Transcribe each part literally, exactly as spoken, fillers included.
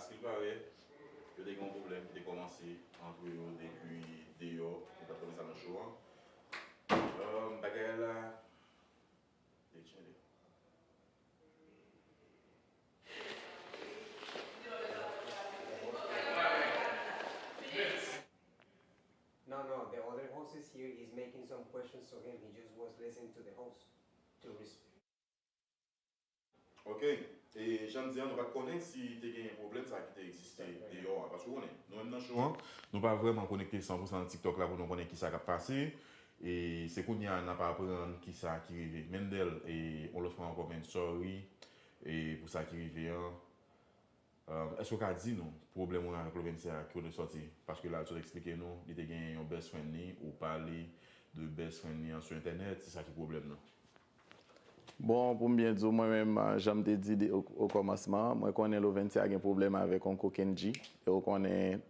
Sil pare, yo te gen yon pwoblèm ki te kòmanse ant yo depi deyò, nou pa t konnen sa nan cho an. Um, bagay la te chende. No, no, the other host is here, he's making some questions to him, he just was listening to the host to respond. Ok, e jan m di an, nou pa t konnen si te gen pwoblèm sa ki te egziste deyò a, paske w konnen, nou menm nan cho an, nou pa vrèman konekte san pou san nan TikTok la pou nou konnen kisa k ap pase, e se kounye a n ap aprann kisa ki rive. Mendel, e yon lòt fwa ankò, men sorry e pou sa ki rive an. Èske w ka di nou pwoblèm ou avèk Loventhia a, ki kote l sòti? Paske la l sot eksplike nou li te gen yon best friend li, ou pale de best friend li an sou entènèt, se sa ki pwoblèm nan. Bon, pou m byen di w, mwen menm, jan m te di o kòmansman an, mwen konnen Loventhia gen pwoblèm avèk Onko Kendji, e w konnen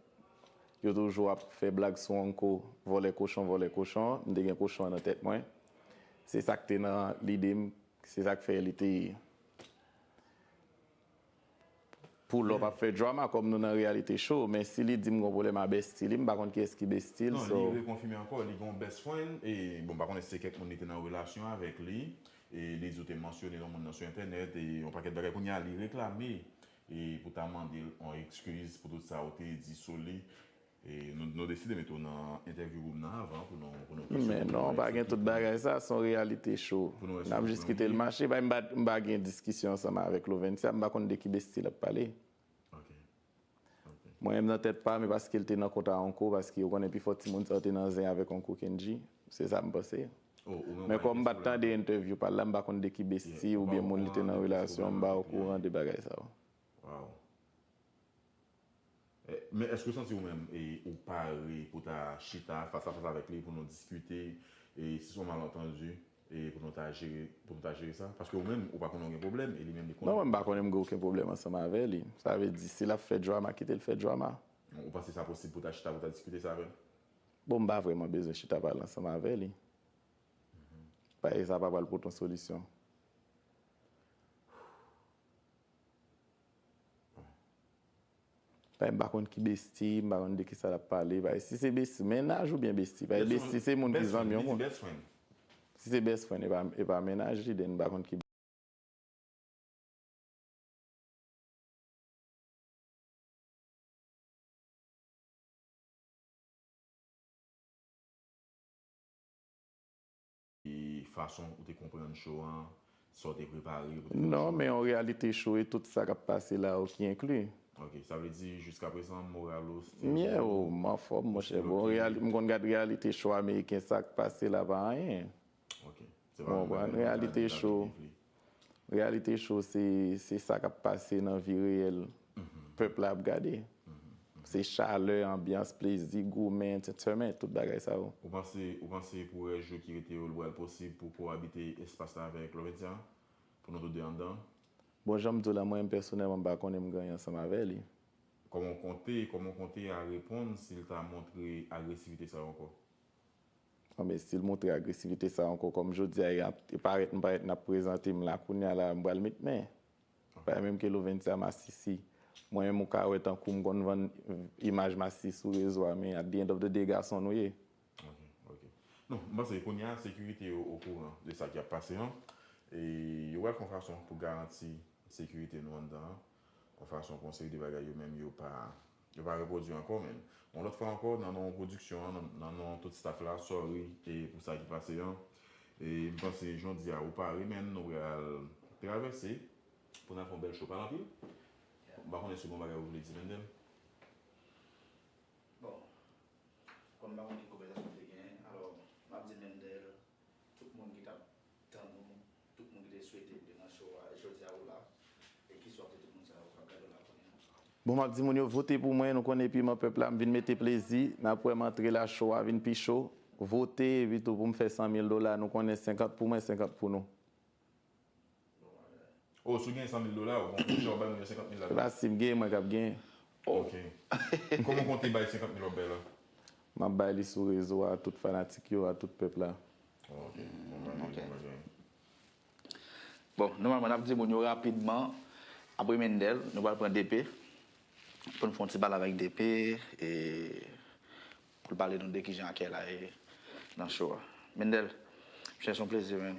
yo toujou ap fè blag sou Onko, vòlè kochon, vòlè kochon, m te gen kochon an nan tèt mwen. Se sa k te nan lide m, se sa k fè li te Pou lò p ap fè drama kòm nou nan reality show, men si li di m gon pwoblèm a bestie li, m pa konn kiyès ki bestie l, so. Non, li rekonfime ankò, li gon best friend, e bon, m pa konnen si se kèk moun li te nan relasyon avèk li, e li di w te mansyone yon moun nan sou entènèt, e yon pakèt bagay, kounye a li reklame, e pou ta mande l yon ekskiz pou tout sa ou te di sou li, E nou, nou deside mete w nan entèvyou room nan avan pou nou, pou nou kesyon. Men non, pa gen tout bagay sa, se yon reality show. N ap jis kite l mache, bay m pa, m pa gen diskisyon ansanm avèk Loventhia, m pa konn de ki bestie l ap pale. Mwen menm nan tèt pa m, e paske l te nan kont a Onko, paske ou konnen pifò timoun sa yo te nan zen avèk Onko Kendji, se sa m panse. Men kòm m pa t tande entèvyou pa l la, m pa konn de ki bestie oubyen moun li te nan relasyon, m pa okouran de bagay sa yo. Men èske w santi ou menm ou pare pou ta chita fas a fas avèk li pou nou diskite si se yon malantandi pou nou ta jere pou nou ta jere sa? Paske ou menm ou pa konnen w gen pwoblèm e li menm li konnen. Non, mwen m pa konnen m gen okenn pwoblèm ansanm avè li. Sa vle di si l ap fè drama, kite l fè drama. Ou panse sa posib pou ta chita pou ta diskite sa avè l? Bon, m pa vrèman bezwen chita pale ansanm avè li. Paske sa pa pral pote yon solisyon. Paske m pa konn ki bestie, m pa konn de kisa l ap pale. Paske si se bestie, mennaj oubyen bestie? Paske bestie se moun ki zanmi yon moun. Si se best friend, e pa, e pa mennaj li, then m pa konn ki. E fason ou te konprann cho an, sa w te prepare pou te fè cho an? Non, men yon reality show e tout sa k ap pase la yo ki enkli. Ok, sa vle di jiskaprezan moral ou still bon? M ye, m anfòm monchè. Bon, m konn gad reality show ameriken, sa k pase la pa anyen. Ok. Se pa yon bagay nou ta vle vle. Reality show se, se sa k ap pase nan vi reyèl pèp la ap gade. Se chalè, anbyans, plezi, goumen, entertainment, tout bagay sa yo. Ou panse, ou panse pou rès jou ki rete yo, li pral posib pou w koabite espas la avèk Loventhia? Pou nou tou de anndan? Bon, jan m di w la, mwen menm pèsonèlman, m pa konnen m gen anyen ansanm avè li. Kòman w konte, kòman w konte a reponn si l ta montre agresivite sa yo ankò? Anben, si l montre agresivite sa ankò, kòm jodi a, e parèt m parèt n ap prezante m la kounye a la, m pral met men. Paske menm ke Loventhia masisi, mwen menm ou ka wè tankou m konn vann imaj masisi sou rezo a, men at the end of the day, gason nou ye. Ok, ok. Non, m panse kounye a, sekirite yo okouran de sa ki ap pase an, e yo pral fè yon fason pou garanti sekirite nou anndan an, yon fason pou yon seri de bagay yo menm yo pa Yo pa repwodui ankò, men yon lòt fwa ankò, nan non pwodiksyon an, nan non tout staff la, sorry e pou sa ki pase an. E m panse jan w di a ou pare, men nou pral travèse pou n al fè yon bèl show. Pale anpil. M pa konnen si w gen yon bagay ou vle di, Mendel. Bon, kòm m pa konn ki konvèsasyon nou te genyen, alò m ap di Mendel, tout moun ki t ap tann ou, tout moun ki te swete w te nan show a, jodi a ou la, e ki swa w te tout moun sa yo k ap gade w la kounye a. Bon, m ap di moun yo vote pou mwen, nou konnen piman pèp la, m vin mete plezi, n ap wè m antre la, show a vin pi cho. Vote, epi tou pou m fè san mil dola, nou konnen senkant pou mwen, senkant pou nou. Oh, si w genyen san mil dola, ou konn jan w bay moun yo senkant mil la. Se pa si m genyen, mwen k ap genyen. Ok. Kòman w konte bay senkant mil w ap bay la? M ap bay li sou rezo a, tout fanatik yo, a tout pèp la. Ok. Bon bagay, bon bagay. Bon, nòmalman, n ap di moun yo rapidman, apre Mendel, nou pral pran D P. pou n fè yon ti pale avèk D P, e pou l pale nou de kijan akèy la ye nan show a. Mendel, se yon plezi, man.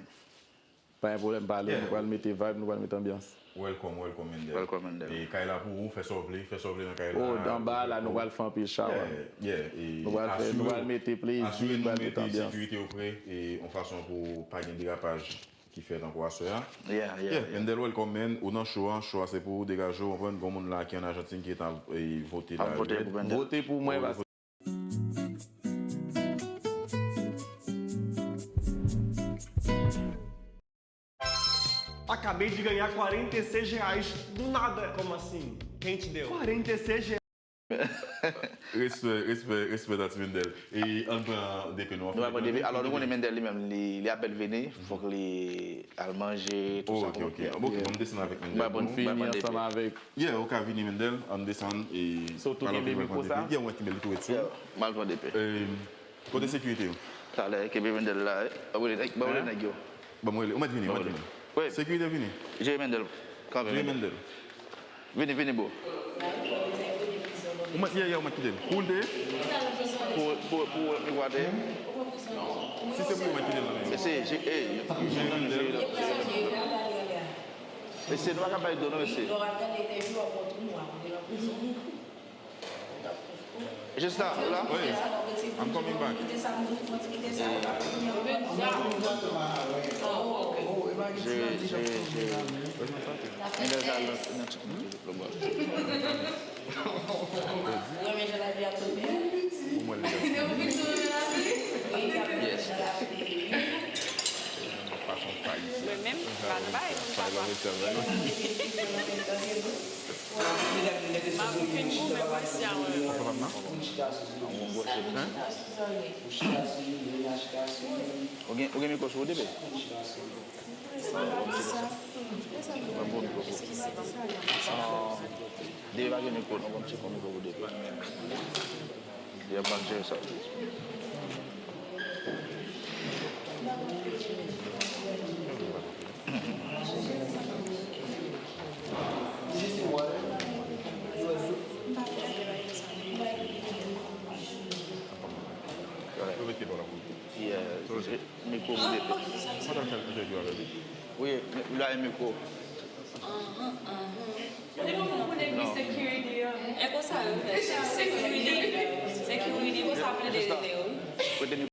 Pa gen pwoblèm, pale, nou pral mete vibe, nou pral mete anbyans. Welcome, welcome, Mendel. Welcome, Mendel. E kay la pou ou, fè sa w vle, fè sa w vle nan kay la. Oh, anba la, nou pral fè anpil chawa. Yeah, yeah, e nou pral fè, nou pral mete plezi, nou pral mete anbyans. Sekirite yo prè, e yon fason pou pa gen derapaj ki fèt ankò aswè a. Yeah, yeah, yeah. Mendel, welcome, man. Ou nan show a, show a se pou ou, degaje w, konprann, gon moun la ki an Ajantin ki ta, e, vote la. Ap vote pou Mendel. Vote pou mwen, paske Acabei de ganhar quarenta e seis reais do nada. Como assim? Quem te deu? Quarenta e seis reais. Respè, respè, respè, Tati Mendel. E ann pran D P nou. Nou pran D P. Alò, nou konnen Mendel li menm, li, li apèn vini, fòk li al manje, tout sa. Oh, ok, ok. Ok, bon, m desann avèk Mendel. Mwen bon fini ansanm avèk. Yeah, ou ka vini, Mendel, ann desann e. So, tou kenbe mikwo sa? Yeah, mwen kenbe l tou ret sou. Yeah, m al pran D P. Kote sekirite yo? Talè, kenbe Mendel la, eh. Ba m rele nèg, ba m rele nèg yo. Ban mwen rele. Ou mèt vini, ou mèt vini. Wi. Sekirite vini. Jere Mendel. Kanpe Mendel. Vini, vini, bro. Ou mèt, yeah, yeah, ou mèt kite l. Pou l te? Pou, pou, pou mikwo a te? Si se pou ou, ou mèt kite l nan men yo. Mesye, je-, ey. Jere Mendel. Mesye, nou pa ka bay do non, mesye. Just la, la? Wi. I'm coming back. Jere, jere, jere. Mwen deja nan, nan ti kote toujou plo bò. Ou renmen jan lavi a tourne? Pou mwen, li Yes. Fason fay isi. Mwen menm, m pa t bay. Fay love itself, right? M ap fin goumen pou isi a, mwen menm. Ou gen, ou gen mikwo sou ou, D P? Mwen bon mikwo pou ou. Ah, D P pa gen mikwo, non, ban m tcheke yon mikwo pou D P. Li ap ban jere sa. Yeah, mikwo pou D P. Wi, la e mikwo. Aham, aham. Li pa konn pou nèg li security an. E konsa yo fè. Security, security, konsa plede rele yo. Kote mi-,